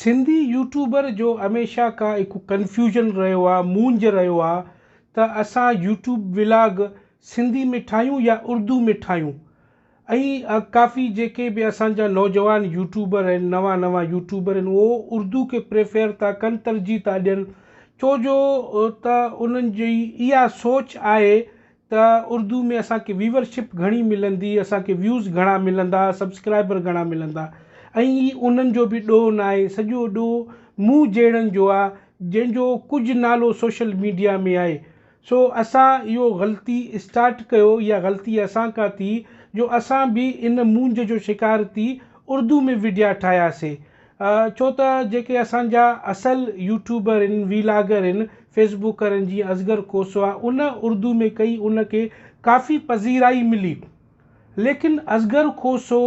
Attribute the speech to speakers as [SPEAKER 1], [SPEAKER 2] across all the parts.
[SPEAKER 1] Sindhi YouTuber جو هميشه کان هڪ ڪنفيوزن رهيو آ، مونجهه رهيو آ ته اسان يوٽيوب ولاگ سنڌي ۾ ٺاهيون يا اردو ۾ ٺاهيون ۽ ڪافي جيڪي به اسان جا نوجوان يوٽيوبر آهن، نوان نوان يوٽيوبر آهن، اهو اردو کي پريفر ٿا ڪن، ترجيح ٿا ڏين، ڇو جو ته انهن جي اها سوچ آهي ته اردو ۾ اسان کي ويورشپ گهڻي ملندي، اسان کي ويوز گهڻا ملندا، سبسڪرائبر گهڻا ملندا ۽ هي انهن جو به ڏوهه ناهي، سڄو ڏوهه مون جهڙن جو آ جنهن جو ڪجهه نالو سوشل ميڊيا ۾ آهي. سو اسان اهو غلطي اسٽارٽ ڪيو، اها غلطي اسان کان ٿي جو اسان به ان مونجهه جو شڪار ٿي اردو ۾ وڊيا ٺاهياسي. ڇو ته جيڪي اسان جا اصل يوٽيوبر آهن، ويلاگر آهن، فيسبوڪر آهن جيئن اصغر کوسو آهي ان اردو ۾ ڪئي ان کي ڪافي پذيرائي ملي ليڪن اصغر کوسو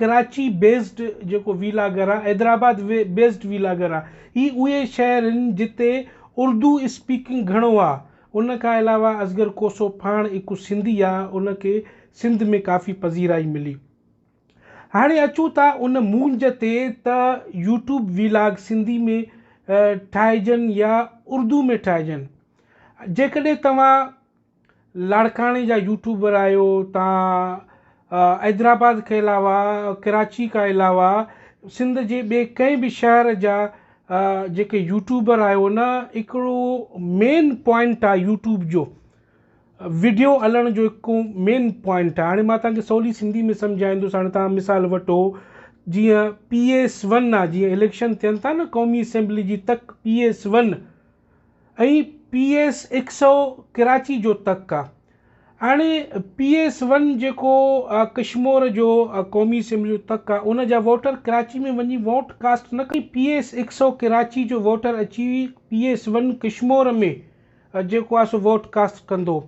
[SPEAKER 1] ڪراچي بيسڊ جيڪو ويلاگر آهي حيدرآباد بيسڊ ويلاگر آهي هي اهي شهر آهن جتي اردو اسپيڪنگ گهڻو آهي ان کان علاوه اصغر کوسو پاڻ هڪ سنڌي آهي ان کي سنڌ ۾ ڪافي پذيرائي ملي. هاڻي اچون ٿا ان مونجهه تي ته يوٽيوب ويلاگ سنڌي ۾ ٺاهجن يا اردو ۾ ٺاهجن. جيڪڏهن توهان لاڙڪاڻي جا يوٽيوبر آهيو، توهان حيدرآباد کان علاوه ڪراچي کان علاوه سنڌ جي ٻئي ڪنهن به شهر جا جيڪي يوٽيوبر آهيو نه هڪڙو مين پوائنٽ آهي يوٽيوب جو وڊيو هلڻ جو هڪ مين پوائنٽ آهي. هاڻي مان توهان کي سولي سنڌي ۾ سمجهائيندس. هاڻي توهان مثال وٺو جيئن پي ايس ون آهي، جيئن اليڪشن ٿين ٿا نه قومي اسيمبلي جي تڪ P S one ۽ P S هڪ سئو ڪراچي جو تڪ آهي. هاڻي پي ايس ون جيڪو ڪشمور جو قومي اسيمبلي جو تڪ آهي ان جا ووٽر ڪراچي ۾ وڃي ووٽ ڪاسٽ نه ڪن. پي ايس هڪ سئو ڪراچي جو ووٽر اچي پي ايس ون ڪشمور ۾ جيڪو آ سو ووٽ ڪاسٽ ڪندو.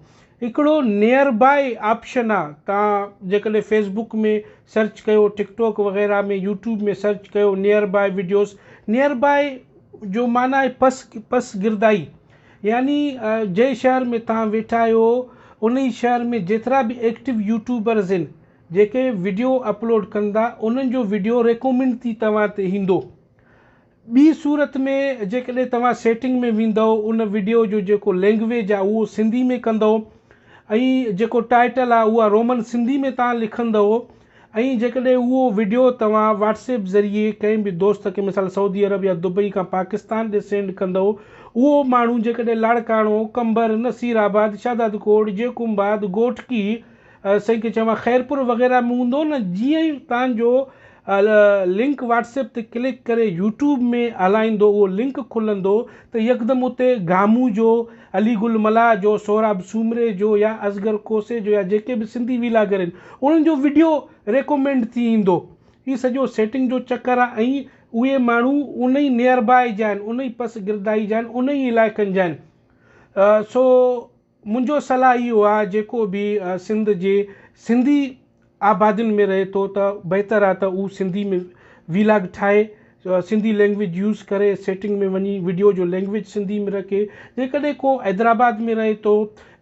[SPEAKER 1] هڪڙو نيئر باء آپشن آ تان جيڪڏهن فيس بڪ ۾ سرچ ڪيو ٽڪ ٽاڪ وغيره ۾ يوٽيوب ۾ سرچ ڪيو نيئر باء وڊيوز نيئر باء جو معنيٰ آهي پس پس گردائي يعني جنهن شهر ۾ تان ويٺا آهيو انهي شهر ۾ جيترا به ايڪٽو يوٽيوبرز آهن جيڪي وڊيو اپلوڊ ڪندا انهن جو وڊيو ريڪومينڊ ٿي توهان تي ايندو. ٻي صورت ۾ جيڪڏهن توهان سيٽنگ ۾ ويندؤ ان وڊيو جو جيڪو لينگويج آهي اهو سنڌي ۾ ڪندؤ ۽ جيڪو ٽائيٽل آهي اها رومن سنڌي ۾ توهان لکندؤ ۽ جيڪڏهن اهو وڊيو توهان واٽس ايپ ذريعي ڪنهن به دوست کي مثال سعودي عرب يا دبئي کان پاڪستان ڏي سينڊ ڪندؤ اهو ماڻهو جيڪڏهن لاڙڪاڻو، قمبر، نصير آباد، شهداد ڪوٽ، جيڪب آباد، گهوٽڪي، سائين کي چوان خيرپور وغيره ۾ هوندو نه جيئن ئي توهان جو لنڪ واٽس ايپ تي ڪلڪ ڪري يوٽيوب ۾ هلائيندو اهو لنڪ کلندو ته يڪدم اتي گامون جو علي گل ملاح جو سهراب سومري جو يا اصغر کوسي جو يا جيڪي به سنڌي ويلاگر آهن انهن جو وڊيو ريڪومينڊ ٿي ايندو. هي سڄو سيٽنگ جو چڪر آهي ۽ اهي ماڻهو ان ئي نيئر باء جا آهن ان ئي پس گردائي جا آهن ان ئي علائقن جا آهن سو منهنجو صلاح اهو آ جيڪو به سنڌ جي سنڌي آبادين ۾ رهي ٿو ته بهتر آ ته هو سنڌي ۾ ويلاگ ٺاهي سنڌي لينگويج يوز ڪري سيٽنگ ۾ وڃي وڊيو جو لينگويج سنڌي ۾ رکي جيڪڏهن ڪو حيدرآباد ۾ رهي ٿو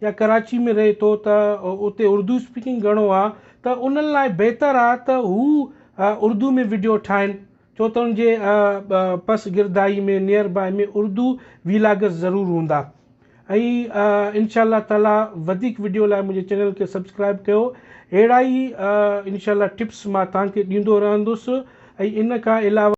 [SPEAKER 1] يا ڪراچي ۾ رهي ٿو ته اتي اردو اسپيڪنگ گهڻو آ ته انهن لاء بهتر آ ته هو اردو ۾ وڊيو ٺاهن ڇو ته ان جي پس گردائي ۾ نيئر باء ۾ اردو ويلاگرز ضرور هوندا. ۽ انشاء الله تعالي وڌيڪ وڊيو لاء منهنجي چينل کي سبسڪرائب ڪيو اهڙا ئي انشاء الله ٽپس مان توهان کي ڏيندو رهندس ۽ ان کان علاوه.